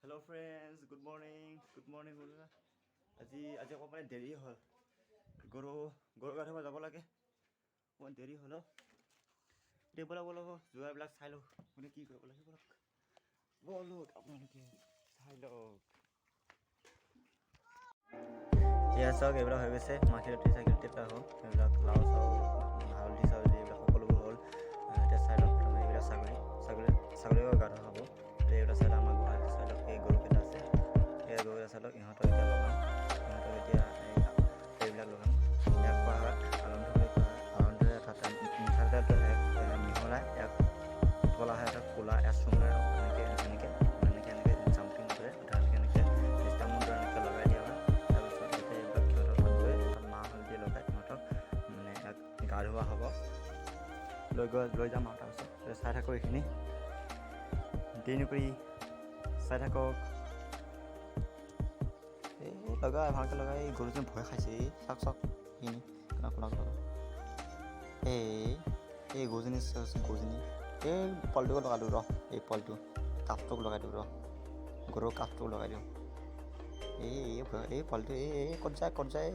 Hello friends, good morning, good morning. আজি অকণমান দেৰি হ'ল। গৰু গা ধুব যাব লাগে, অকণমান দেৰি হ'ল। এতিয়া ব'লক ব'লক, যোগাৰবিলাক চাই লওক, কোনে কি কৰিব লাগে। ব'লক ব'লক, আপোনালোকে চাই লওক। এয়া চাওক, এইবিলাক হৈ গৈছে। মাখিলতী চাখিলতী এইবিলাক হ'ল, এইবিলাক লাও চাও, হালধি চালধি, এইবিলাক সকলোবোৰ হ'ল। এতিয়া চাই লওক প্ৰথমে এইবিলাক ছাগলী গা ধোৱা হ'ব। এতিয়া এইবিলাক চাই লওক, আমাৰ গোহালিত চাই লওক, এই গৰুকেইটা আছে। এই গৰুকেইটা চাই লওক, ইহঁতক এতিয়া লগাম। ইহঁতক এতিয়া এইবিলাক লগাম। ইয়াক কোৱা হয় আলন্ধ বুলি কোৱা হয়। আলন্ধৰে অৰ্থাৎ মিঠাতেলটো এক মিহলাই ইয়াক উতলা হয়, এটা ক'লা এক চুঙাৰ এনেকৈ এনেকৈ এনেকৈ এনেকৈ জাম্পিং কৰে, অৰ্থাৎ এনেকৈ এনেকৈ ইষ্টামুণ্ডৰ এনেকৈ লগাই দিয়া হয়। তাৰপিছত গোটেই এইবিলাক সিহঁতক তাত গৈ তাত মাহ হালধি লগাই সিহঁতক মানে ইয়াক গা ধোৱা হ'ব। লৈ গৈ লৈ যাম আৰু তাৰপিছত চাই থাকক এইখিনি, দেৰি নকৰি চাই থাকক। এই লগা, ভালকৈ লগা। এই গৰুজনী ভয় খাইছে। এই চাওক চাওক, এইখিনি কোনা কোনা লগা। এই গৰুজনী চাচোন, গৰুজনী। এই পোৱালিটোকো লগাই দিওঁ ৰ। এই পোৱালিটো কাপটোক লগাই দিওঁ ৰ। গৰুৰ কাপটোক লগাই দিওঁ। এই ভয়, এই পোৱালিটো। এই ক'ত যায়, ক'ত যায়?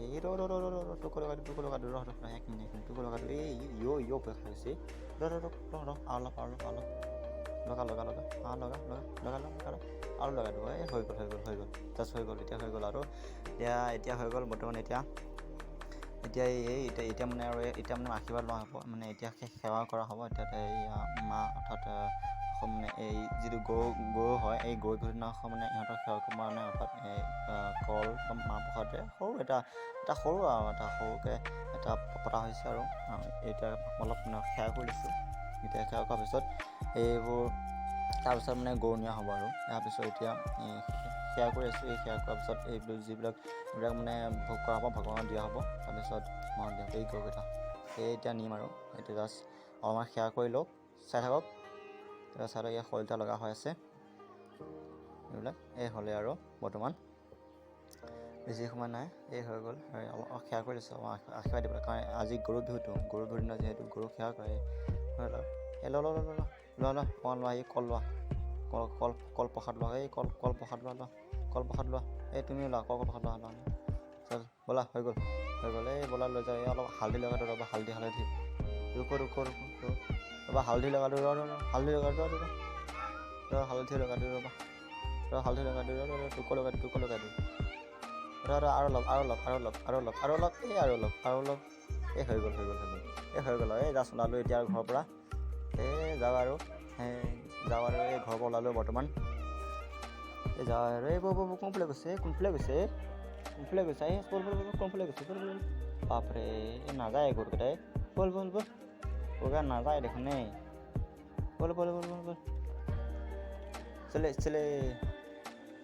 এই ৰ ৰ ৰ ৰ ৰ, তোকো লগাই দিওঁ, তোকো লগাই দিওঁ। ৰ ৰ, এক মিনিট, এক মিনিট, তোকো লগাই দিওঁ। এই ইয় ভয় খাই গৈছে। ৰ ৰ ৰ ৰ ৰ, আৰু অলপ, আৰু অলপ, আৰু অলপ লগা, লগা, লগা, আৰু লগা, লগা, লগা, লগা, লগা, আৰু লগাই দিওঁ। এই হৈ গ'ল, হৈ গ'ল, হৈ গ'ল, জাষ্ট হৈ গ'ল। এতিয়া হৈ গ'ল আৰু এতিয়া হৈ গ'ল বৰ্তমান। এতিয়া এই এতিয়া মানে আৰু এতিয়া মানে আশীৰ্বাদ লোৱা হ'ব, মানে এতিয়া সেৱা কৰা হ'ব। এতিয়া এই মা অৰ্থাৎ মানে এই যিটো গৰু হয়, এই গৰু বিহুৰ দিনাখন মানে ইহঁতক সেৱা কৰিব মানে অৰ্থাৎ এই কল বা মাহ প্ৰসাদে সৰু এটা সৰু আৰু এটা সৰুকৈ এটা পতা হৈছে আৰু এতিয়া অলপ মানে সেৱা কৰি লৈছোঁ। এতিয়া সেৱা কৰাৰ পিছত এইবোৰ তাৰপিছত মানে গৰু নিয়া হ'ব। আৰু ইয়াৰ পিছত এতিয়া এই সেৱা কৰি আছোঁ। এই সেৱা কৰাৰ পিছত এইবোৰ যিবিলাক এইবিলাক মানে ভোগ কৰা হ'ব, ভগৱানক দিয়া হ'ব। তাৰপিছত মই দিয়া এই গৰুকেইটা এই এতিয়া নিম আৰু এতিয়া জাষ্ট অলপমান সেৱা কৰি লওক। চাই থাকক, চাই থাকক। ইয়াত শলিতা লগা হৈ আছে এইবিলাক। এই হ'লে আৰু বৰ্তমান বেছি সময় নাই। এই হৈ গ'ল আৰু অলপ সেৱা কৰি লৈছোঁ, আশীৰ্বাদ দিব, কাৰণ আজি গৰু বিহুটো। গৰু বিহুৰ দিনা যিহেতু গৰুক সেৱা কৰে। হয়, এই ল ল ল ল ল ল, অকণমান লোৱা। এই কল লোৱা, কল প্ৰসাদ লোৱা। এই কল প্ৰসাদ লোৱা, লোৱা, কল প্ৰসাদ লোৱা। এই তুমিও লোৱা, কল প্ৰসাদ লোৱা, লোৱা। চল ব'লা, হৈ গ'ল, হৈ গ'ল। এই ব'লা, লৈ যাওঁ। এই অলপ হালধি লগাই দিওঁ, ৰ'বা। হালধি, হালধি, ৰুকো ৰুকো ৰুকো, ৰ'বা। হালধি লগাই দিওঁ, ৰ ৰ, হালধি লগাই দিওঁ, ৰ ৰ, হালধি লগাই দিওঁ, ৰ'বা, ৰ, হালধি লগাই দিওঁ, ৰ ৰ, তোকো লগাই দিওঁ, তোকো লগাই দিওঁ, ৰ ৰ, আৰু অলপ, আৰু অলপ, আৰু অলপ, আৰু অলপ, আৰু অলপ, এই আৰু অলপ, আৰু অলপ। এই হৈ গ'ল, হৈ গ'ল, হৈ গ'ল। এই হৈ গ'ল। এই জাষ্ট ওলালোঁ এতিয়া ঘৰৰ পৰা। এই যাওঁ আৰু, এই যাওঁ আৰু। এই ঘৰৰ পৰা ওলালোঁ বৰ্তমান। এই যাওঁ আৰু। এই বৌ বৌ, কোনফালে গৈছে? কোনফালে গৈছে? কোনফালে গৈছে? এই ব'ল ব'ল ব'ল, কোনফালে গৈছে? ব'ল ব'ল। বাপৰে, এই নাযায় গৰুকেইটাই। ব'ল ব'ল ব'ল, গৰুকেইটা নাযায় দেখোন। এই ব'ল ব'ল ব'ল ব'ল ব'ল, চলে চলে।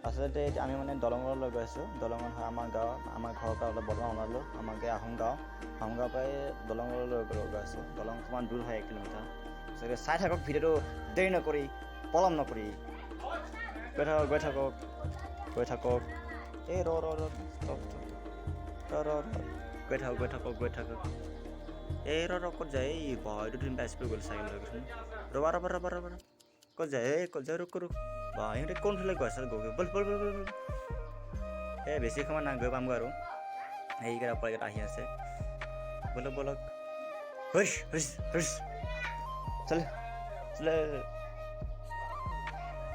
আচলতে এতিয়া আমি মানে দলঙলৈ গৈ আছোঁ। দলঙত হয় আমাৰ গাঁও, আমাৰ ঘৰৰ পৰা অলপ বৰ্তমান ওলালোঁ। আমাৰ গাঁও আহোম গাঁও, আহোম গাঁৱৰ পৰাই দলঙলৈ গৈ আছোঁ। দলং অকণমান দূৰ হয়, 1 কিলোমিটাৰ। চাই থাকক ভিডিঅ'টো, দেৰি নকৰি, পলম নকৰি গৈ থাকক, গৈ থাকক, গৈ থাকক। এই ৰ ৰ ৰ, ষ্টপ ষ্টপ, ৰ ৰ ৰ, গৈ থাকক, গৈ থাকক, গৈ থাকক। এই ৰ ৰ, ক'ত যায়? এই বা, এইটো তুমি স্পীড গ'ল চাইকেল লৈ গৈছোন। ৰ'বা ৰ'বা ৰ'বা ৰ'বা, ক'ত যায়? এই ক'ত যায়? ৰুক ৰুক। বা, ইহঁতে কোনফালে গৈ আছে? গৈ ব'ল ব'ল ব'ল ব'ল ব'ল। এই বেছি সময় নাই, গৈ পামগৈ আৰু। সেইকেইটা পোৱালিকেইটা আহি আছে। ব'লক ব'লক, হুচ হুচ হুচ, চলে চলে।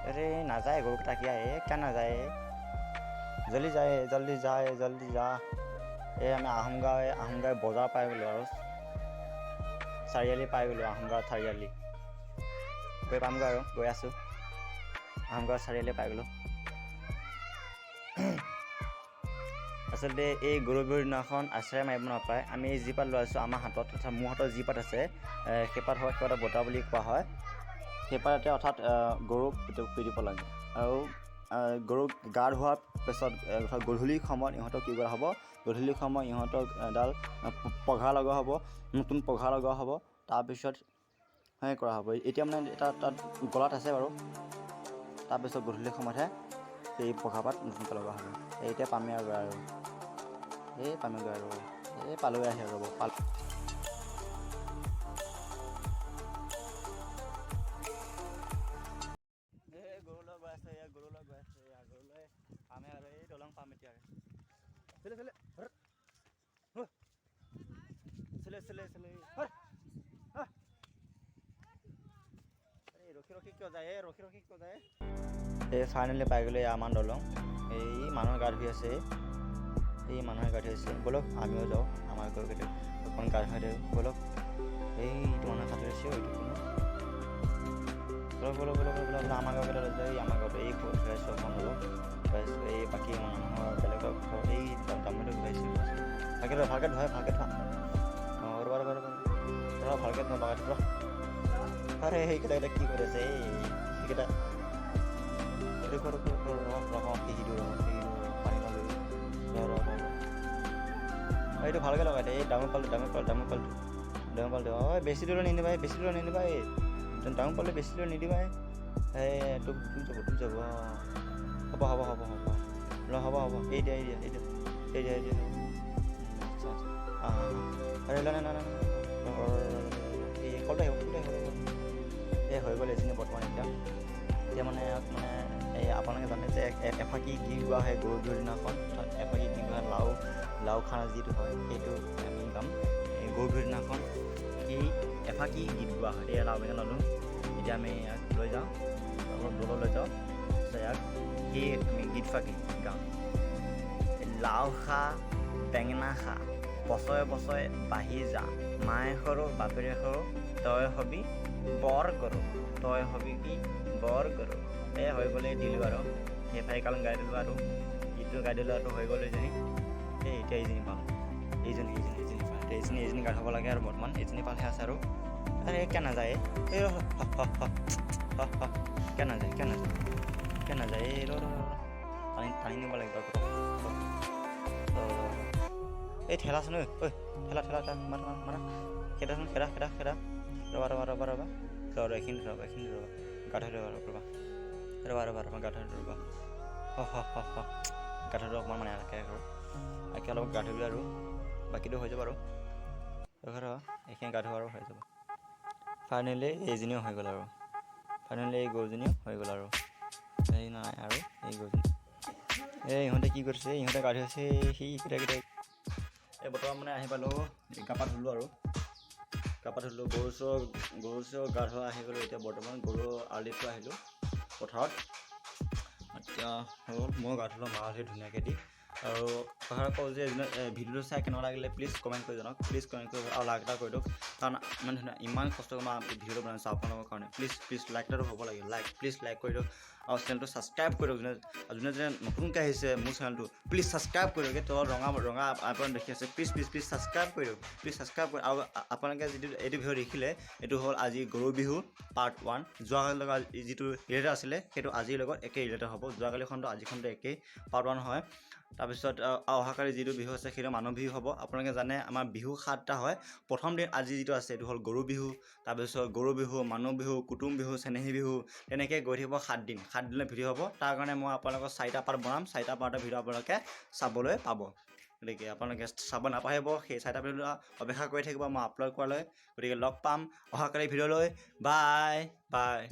আৰে নাযায় গৰুকেইটা কিয়? এ কিয় নাযায়? জল্দি যায়, জল্দি যায়, জল্দি যা। এই আমি আহোম গাঁও, আহোম গাঁও বজাৰ পাই গ'লোঁ আৰু চাৰিআলি পাই গ'লোঁ। আহোম গাঁও চাৰিআলি গৈ পামগৈ আৰু গৈ আছোঁ। আহোম গাঁও চাৰিআলি পাই গ'লোঁ। আচলতে এই গৰু বিহুৰ দিনাখন আছাৰে মাৰিব নাপায়। আমি যি পাত লৈ আছোঁ আমাৰ হাতত, অৰ্থাৎ মোৰ হাতত যি পাত আছে, সেই পাত হয় সেই বটা বুলি কোৱা হয়। সেই পাততে অৰ্থাৎ গৰুক পিটিব লাগে। আৰু গৰুক গা ধোৱাৰ পিছত, অৰ্থাৎ গধূলি সময়ত ইহঁতক কি কৰা হ'ব? গধূলি সময়ত ইহঁতক এডাল পঘা লগোৱা হ'ব, নতুন পঘা লগোৱা হ'ব। তাৰপিছত সেই কৰা হ'ব। এতিয়া মানে এটা তাত গলাত আছে বাৰু। তাৰপিছত গধূলি সময়তহে সেই পঘা পাত নতুনকৈ লগোৱা হ'ব। এই এতিয়া পামেই আৰু এই পামেগৈ আৰু এই পালোগৈ আহি ৰ'ব পাল। এই গৰু লৈ গৈ আছে। এয়া গৰু লৈ আমি আৰু এই দলং পাম এতিয়া। চলে চলে চলে চলে চলে। ৰখি ৰখি কিয় যায়? এই ৰখি ৰখি কিয় যায়? এই ফাইনেলি পাই গ'লো আমাৰ দলং। এই মানুহে গা ধুই আছে, এই মানুহে গা ধুই আছে। ব'লক, আমিও যাওঁ, আমাৰ গৰুকেইটা অকণ গা ধুৱাই দিওঁ ব'লক। এইটো মানুহে সাঁতুৰিছে, এইটো কোনো। ব'লক ব'লক ব'লক ব'লক ব'লক। আমাৰ গাঁৱকেইটা লৈ যায়। আমাৰ গাঁৱত এই ধুৱাইছোঁ অকণ অলপ ধুৱাইছোঁ। এই বাকী মানুহৰ বেলেগৰ ঘৰ, এই দামটো ধুৱাইছোঁ। ভালকৈ ধোৱা, ভালকৈ ধোৱাই, ভালকৈ ধোৱা। অঁ, ৰ'বা ৰ'বা ৰ'বা ৰ'বা, ভালকৈ লগাই থোৱা। আৰে, সেইকেইটা এতিয়া কি কৰি আছে? এই সেইকেইটা, ৰখো ৰখো, ৰ ৰ, পেহি দিওঁ, ৰ, পেহি দিওঁ, পানী নলৈ, ৰ ৰ ৰ ৰ। এইটো ভালকৈ লগাই দে। এই ডাঙৰ পালটো, ডাঙৰ পাল, ডাঙৰ পালটো, ডাঙৰ পালটো। ঐ, বেছি দূৰত নিনিবা, বেছি দূৰত নিনিবা। এই ডাঙৰ পালটো বেছি দূৰত নিদিবা। এই ডুব ডুব যাব, ডুব যাব। হ'ব হ'ব হ'ব হ'ব, ৰ, হ'ব হ'ব। এই দিয়া, এই দিয়া, এই দিয়া, এই দিয়া, এই দিয়া, হ'ব। আচ্ছা আচ্ছা, অঁ। আৰে নাই নাই নাই, এই কলটো আহিব, কলটো আহিব। এই হৈ গ'ল এইখিনি বৰ্তমান। এতিয়া এতিয়া মানে ইয়াক মানে এই আপোনালোকে জানে যে এফাকি গীত গোৱা হয় গৰু বিহুৰ দিনাখন। এফাকি গীত গোৱা হয়, লাও লাও খানা যিটো হয়, সেইটো আমি গাম। এই গৰু বিহুৰ দিনাখন সেই এফাকি গীত গোৱা হয়। এই লাও বেঙেনা ল'লোঁ। এতিয়া আমি ইয়াক লৈ যাওঁ, অলপ দূৰলৈ লৈ যাওঁ। তাৰপিছত ইয়াক সেই আমি গীত ফাকি গাম। লাও খা, বেঙেনা খা, বছৰে বছৰে বাঢ়ি যা, মায়ে সৰু বাপেৰে সৰু, তই হবি বৰ গৰু, তই হবি কি বৰ গৰু। এই হৈ গ'লে, দিলোঁ আৰু সেই কাল গাই দিলোঁ আৰু গীতটো গাই দিলোঁ আৰু হৈ গ'ল এইজনী। এই এতিয়া এইজনী পাল, এইজনী, এইজনী, এইজনী পাল। এতিয়া এইজনী, এইজনী গা ধুব লাগে আৰু বৰ্তমান এইজনী পালহে আছে আৰু। আৰে, কিয় নাযায়? এই কিয় নাযায়? কিয় নাযায়? কিয় নাযায়? এই ৰ ৰ, টানি টানি নিব লাগিব আকৌ। এই ঠেলাচোন, ঐ ঐ, ঠেলা ঠেলা ঠেলা, মাৰা মাৰা মাৰা, খেদাচোন, খেদা খেদা খেদা। ৰ'বা ৰ'বা ৰ'বা ৰ'বা, ৰ ৰ, এইখিনি ৰ'বা, এইখিনি ৰ'বা, গা ধুই ৰ'বা ৰ'বা ৰ'বা ৰ'বা ৰ'বা, গা ধুই ৰ'বা। হ হ হ হ, গা ধুই অকণমান মানে এনেকৈ আৰু একে অলপ গা ধুবি আৰু বাকীটো হৈ যাব আৰু। ৰ, এইখিনি গা ধোৱা আৰু হৈ যাব। ফাইনেলি এইজনীও হৈ গ'ল আৰু ফাইনেলি এই গৰুজনীও হৈ গ'ল আৰু এই নাই আৰু এই গৰুজনী। এই ইহঁতে কি কৰিছে? ইহঁতে গা ধুইছে সি কেইটা কেইটা। এই বৰ্তমান মানে আহি পালোঁ, গা পা ধুলোঁ আৰু গা পা ধুলোঁ, গৰু চৰু গা ধোৱা আহি গ'লোঁ। এতিয়া বৰ্তমান গৰু আলি থৈ আহিলোঁ পথাৰত। এতিয়া হ'ল, ময়ো গা ধুলোঁ মাহ হালধি ধুনীয়াকৈ দি। আৰু কথা কওঁ যে ভিডিঅ'টো চাই কেনেকুৱা লাগিলে প্লিজ কমেণ্ট কৰি জনাওক। প্লিজ কমেণ্ট কৰিব আৰু লাইক এটা কৰি দিয়ক, কাৰণ ইমান ধুনীয়া, ইমান কষ্ট কৰি মই ভিডিঅ'টো বনাইছোঁ আপোনালোকৰ কাৰণে। প্লিজ প্লিজ, লাইক এটাতো হ'ব লাগে। লাইক, প্লিজ লাইক কৰি দিয়ক আৰু চেনেলটো ছাবস্ক্ৰাইব কৰি দিয়ক। যোনে যোনে যোনে নতুনকৈ আহিছে মোৰ চেনেলটো, প্লিজ ছাবস্ক্ৰাইব কৰি দিয়ক। এই তলত ৰঙা ৰঙা আপোনালোকে দেখি আছে, প্লিজ প্লিজ প্লিজ ছাবস্ক্ৰাইব কৰি দিয়ক, প্লিজ ছাবস্ক্ৰাইব কৰি। আৰু আপোনালোকে যিটো এইটো ভিডিঅ' দেখিলে, এইটো হ'ল আজি গৰু বিহু পাৰ্ট 1। যোৱাকালিৰ লগত যিটো ৰিলেটেড আছিলে, সেইটো আজিৰ লগত একেই ৰিলেটেড হ'ব। যোৱাকালি খণ্ডটো, আজি খণ্ডটো একেই, পাৰ্ট 1 হয়। তাৰপিছত অহাকালি যিটো বিহু আছে, সেইটো মানুহ বিহু হ'ব। আপোনালোকে জানে আমাৰ বিহু 7টা হয়। প্ৰথম দিন আজি যিটো আছে, এইটো হ'ল গৰু বিহু। তাৰপিছত গৰু বিহু, মানুহ বিহু, কুটুম বিহু, চেনেহী বিহু, তেনেকৈ গৈ থাকিব 7 দিন। 7 দিনৰ ভিডিঅ' হ'ব। তাৰ কাৰণে মই আপোনালোকৰ চাৰিটা পাৰ্ট বনাম। চাৰিটা পাৰ্টৰ ভিডিঅ' আপোনালোকে চাবলৈ পাব। গতিকে আপোনালোকে চাব নাপাহৰিব, সেই চাৰিটা ভিডিঅ' অপেক্ষা কৰি থাকিব মই আপলোড কৰালৈ। গতিকে লগ পাম অহাকালি ভিডিঅ'লৈ। Bye bye.